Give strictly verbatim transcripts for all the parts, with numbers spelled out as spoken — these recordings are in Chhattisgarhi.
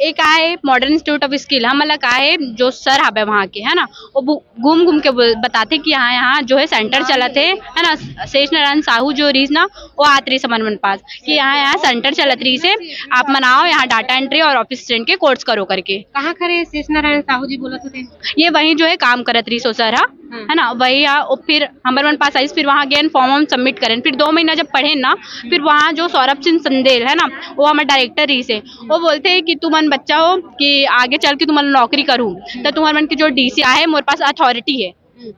ये का है, मॉडर्न इंस्टीट्यूट ऑफ स्किल, हमन ला का है, जो सर हवे वहाँ के, है ना, वो घूम घूम के बताथे कि हाँ, यहाँ जो है सेंटर चलत हे, है ना, शेष नारायण साहू जो रहिस ना, वो आत रहिस हमर मन पास कि यहाँ, यहाँ सेंटर चलत रहिस हे, आप मन आओ, यहाँ डेटा एंट्री और ऑफिस असिस्टेंट के कोर्स करो करके। कहाँ खड़े शेष नारायण साहू जी बोलत होते? ये वहीं जो है काम करत रहिस ओ सर हा, हाँ। है ना, वही हा। वो फिर हमर मन पास आइस, फिर वहाँ गेन फॉर्म वॉर्म सबमिट करेन, फिर दो महीना जब पढ़ेन ना, फिर वहाँ जो सौरभ सिंह संदेल है ना, वो हमर डायरेक्टर रहिस हे, वो बोलथे कि तुमन बच्चा हो कि आगे चल के तुमन नौकरी करूँ, तो तुम्हर मन के जो डीसी आहे, मोर पास अथॉरिटी है,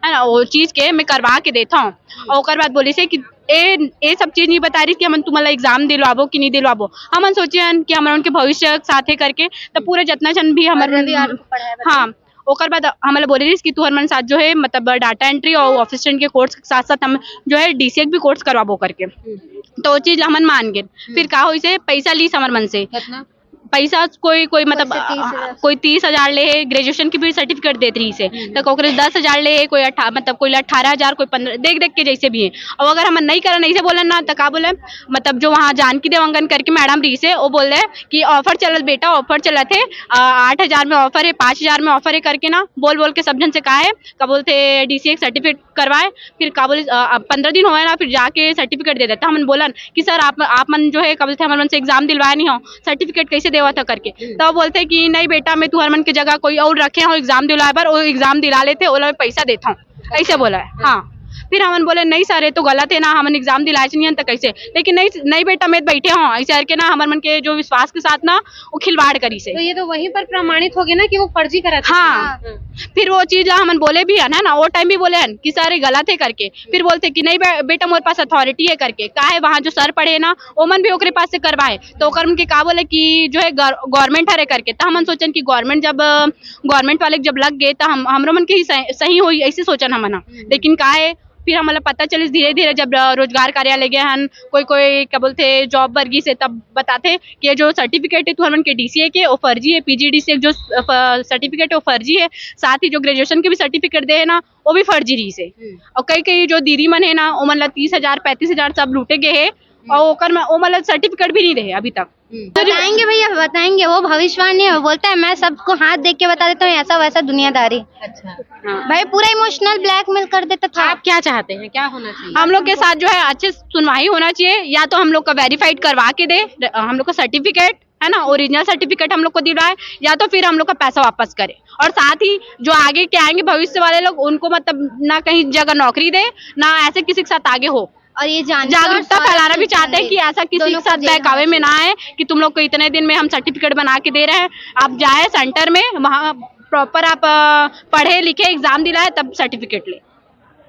है ना, वो चीज के मैं करवा के देता हूँ। और ओकर बाद बोलिस हे कि ए, ए सब चीज नहीं बता रहिस कि हमन तुमन ला एग्जाम दिलवाबो कि नहीं दिलवाबो। हमन सोचे हन कि हमन उनके भविष्य के साथ है करके, तो पूरे जितना जन भी हमर और रवि आर को पढ़ाया बता। हाँ, ओकर बाद हमन ला बोले रहिस कि तुहर मन साथ जो है, मतलब, डेटा एंट्री और असिस्टेंट के कोर्स के साथ साथ हम जो है डीसीए के भी कोर्स करवाबो करके। तो वो चीज ला हमन मान गेन। फिर का होइस हे, पैसा लीस हमर मन से। कितना? पैसा कोई, कोई मतलब, कोई से तीस हजार। कोई तीस हजार ले हे, ग्रेजुएशन के भी सर्टिफिकेट देत रहिस हे, हम्म। तो कोकरे दस हजार ले हे, कोई अठा-, मतलब, कोई ला अठारह हजार, कोई पन्द्रह, देख देख के जैसे भी है। और अगर हमन नहीं करन, ऐसे बोलन ना, तो का बोले, मतलब, जो वहाँ जानकी देवांगन करके मैडम रहिस हे, वो बोले कि ऑफर चलत बेटा, ऑफर चलत है, आ, आठ हजार में ऑफर है, पाँच हजार में ऑफर है करके ना बोल बोल के सब जन से कहा है, का बोलते डीसीए सर्टिफिकेट करवाए, फिर का बोले, अ, अब पन्द्रह दिन होए ना, फिर जाके सर्टिफिकेट दे देता। हमन बोलन कि सर, आप, आप मन जो है, का बोलते, हमर मन से एग्जाम दिलवाए नहीं हो, सर्टिफिकेट कैसे देवा था करके। हम्म। तो बोलते कि नहीं बेटा, मैं तुहर मन के जगह कोई और रखे हो एग्जाम दिलवाए बर, वो एग्जाम दिला लेते, ओला मैं पैसा देता हूँ, ऐसे बोला है। हाँ। फिर हमन बोले, नहीं सर, ये तो गलत है ना, हमन एग्जाम दिलाए नहीं हन, तो कैसे? लेकिन नहीं, नहीं बेटा, मैं बैठे हूँ, ऐसे करके ना हमर मन के जो विश्वास के साथ ना वो खिलवाड़ करिस हे। तो ये तो वहीं पर प्रमाणित हो गया ना कि वो फर्जी करत हे। हाँ। हाँ। फिर वो चीज ला हमन बोले भी हन, है ना, वो टाइम भी बोले हन कि सर, ये गलत है करके। फिर बोलते कि नहीं बे-, बेटा, मोर पास अथॉरिटी है करके। का है, वहाँ जो सर पढ़े ना, ओमन भी ओकरे पास से करवाए, तो ओकर मन के का बोले कि जो है गव-, गवर्नमेंट हरे करके। तो हमन सोचन कि गवर्नमेंट जब, अ, गवर्नमेंट वाले जब लग गए, तो हम, हमरो मन के ही सही, सही होई, ऐसे सोचन हमन ह। हम्म। लेकिन का है, फिर हमन ला पता चलिस धीरे-धीरे, जब, अ, रोजगार कार्यालय गए हन, कोई-कोई, क्या बोलथे, जॉब बर गिस हे, तब बताथे कि ये जो सर्टिफिकेट है तुहर मन के डीसीए के, वो फर्जी है, पीजीडीसीए जो स-, फ-, सर्टिफिकेट है, वो फर्जी है। साथ ही जो ग्रेजुएशन के भी सर्टिफिकेट दे है ना, वो भी फर्जी रहिस हे। हम्म। और कई-कई जो दीदी मन है ना, ओमन ला तीस हजार, पैंतीस हजार सब लूटे गए है, हम्म। और ओकर में, ओमन ला सर्टिफिकेट भी नहीं दे है अभी तक। हम्म। बताएंगे भैया, बताएंगे, वो भविष्यवाणी है, वो बोलता है, "मैं सबको हाथ देख के बता देता हूँ, ऐसा वैसा दुनियादारी।" अच्छा। हाँ। भाई पूरा इमोशनल ब्लैकमेल कर देता था। आप क्या चाहते हैं, क्या होना चाहिए? हम लोग के साथ जो है अच्छे सुनवाई होना चाहिए, या तो हम लोग का वेरीफाइड करवा के दे, हम लोग का सर्टिफिकेट है ना, ओरिजिनल सर्टिफिकेट हम लोग को दिलवाए, या तो फिर हम लोग का पैसा वापस करे। और साथ ही जो आगे के आएंगे भविष्य वाले लोग, उनको मतलब ना कहीं जगह नौकरी दे, ना ऐसे किसी के साथ आगे हो। और ये जानकी और जागरूकता सौरभ फैलाना भी सिंह चाहते हैं संदेल कि ऐसा किसी दोनों के को साथ जेल बहकावे होना में ना चाहिए। आए कि तुम लोग को इतने दिन में हम सर्टिफिकेट बना के दे रहे हैं, आप जाए सेंटर में, वहाँ प्रॉपर आप, अ, पढ़े लिखे, एग्जाम दिलाए, तब सर्टिफिकेट ले।